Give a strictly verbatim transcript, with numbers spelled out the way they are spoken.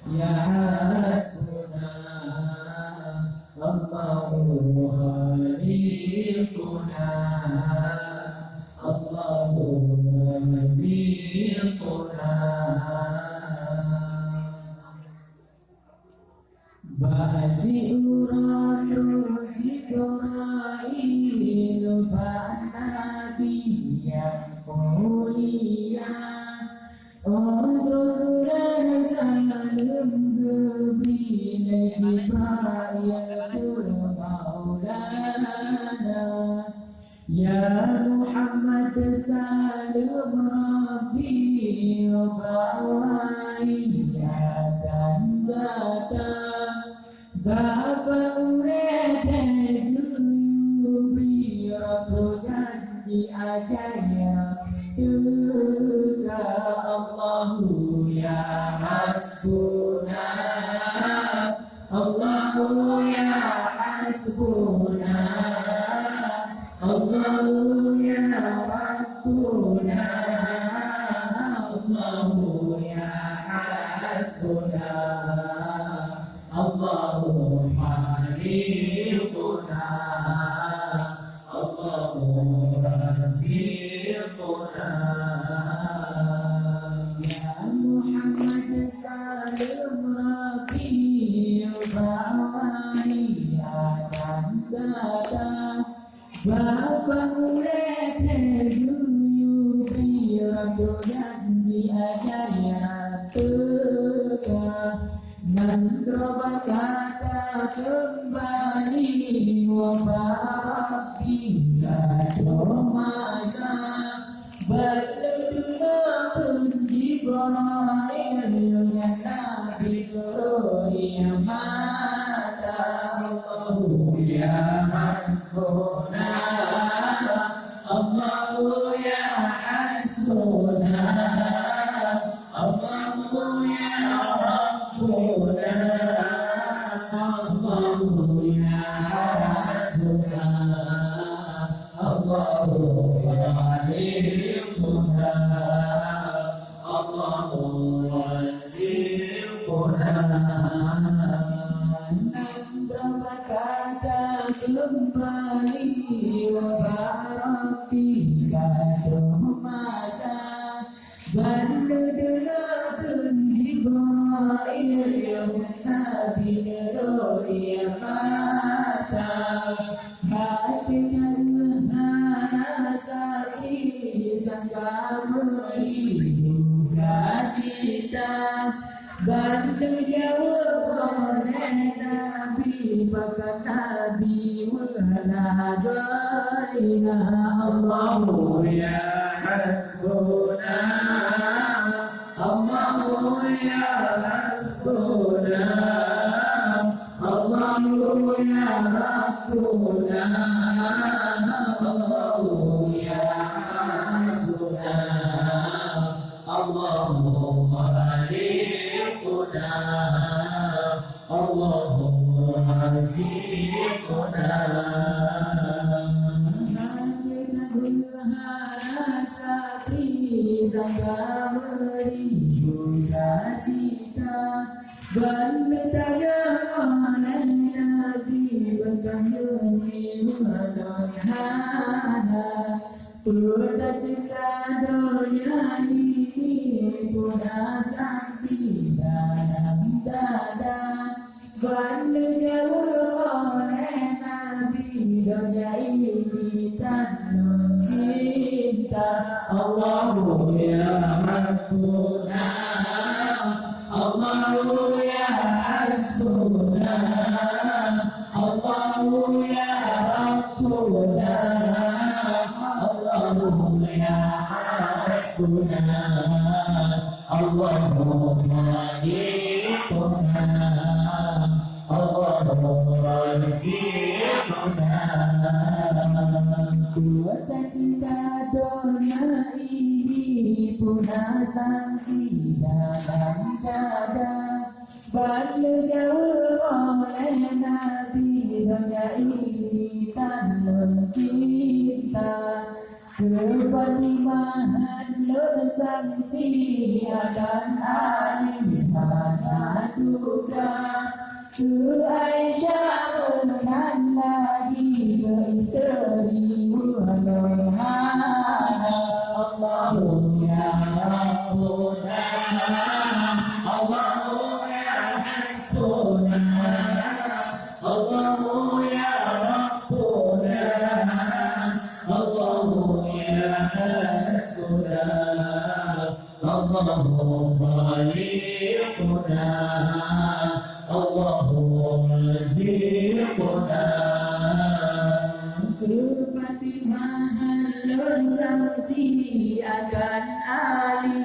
Ya Hasbuna, Allahu Khaliquna, Allahu Raziquna. Bak siuroe troh Jibrail bak Nabi nyang mulia. Oh, troh geurasa lom geubri lé Jibrail keu Maulana. Ya Muhammad, saleuem Rabbi bak wahai akan gata. Bak ureuëng teuh geubri rot janji ajaib teuka. Allahu ya Hasbuna, Allahu ya Hasbuna, Allahu ya Rabbuna, Allahu ya Hasbuna, Allahu Khaliquna, Allahu Raziquna. Ya Muhammad, saleuem Rabbi bak wahai akan gata. Bak ureuëng teuh geuyue rot janji ajaib teuka. Nan droe bak gata keumbali ubak Rabbi ka troh masa. Bak lheueh deungoe kheun Jibrail nyan Nabi geuroi mata. Allahu ya Rabbuna, Allahu ya Hasbuna, Allahu ya Rabbuna, Allahu ya Hasbuna, Allahu Khaliquna, Allahu Raziquna. Nan droe bak gata keumbali ubak Rabbi ka troh masa. Ban lheueh deungoe kheun Jibrail Nabi geuroi mata. Até ka lheueh hana sakét, sangka meuri duka cita. Ban geujaweueb oleh Nabi, pakon Nabi meulagoe, ya Allahu ya Hasbuna, Allahu ya Hasbuna, Allahu ya Rabbuna, Allahu ya Hasbuna, Allahu Khaliquna, Allahu Raziquna. Hana sakét, sangka meuri duka cita. Ban lheueh tanyong oleh Nabi, pakon meuri meunyoe hana. Peue taceuta donya ini, peue na sangsi dalam dada. Ban geujaweueb oleh Nabi, donya ini tan lôn cinta. Allahu ya Rabbuna, Allahu ya Hasbuna, Allahu ya Rabbuna, Allahu ya Hasbuna, Allahu Khaliquna, Allahu Raziquna. Kuat cinta donya ini, peue na sangsi dalam dada. Ban geujaweueb oleh Nabi, donya ini tan lôn cinta. Keu Fatimah lôn sangsi akan Ali, hana Sudah tu Aisyah berkandang lagi beristeri ulun hana. Allahu ya Rabbuna, Allahu ya Hasbuna, Allahu ya Rabbuna, Allahu ya Hasbuna. Allahu khaliquna, Allahu raziquna. Keu Fatimah lôn saksi akan Ali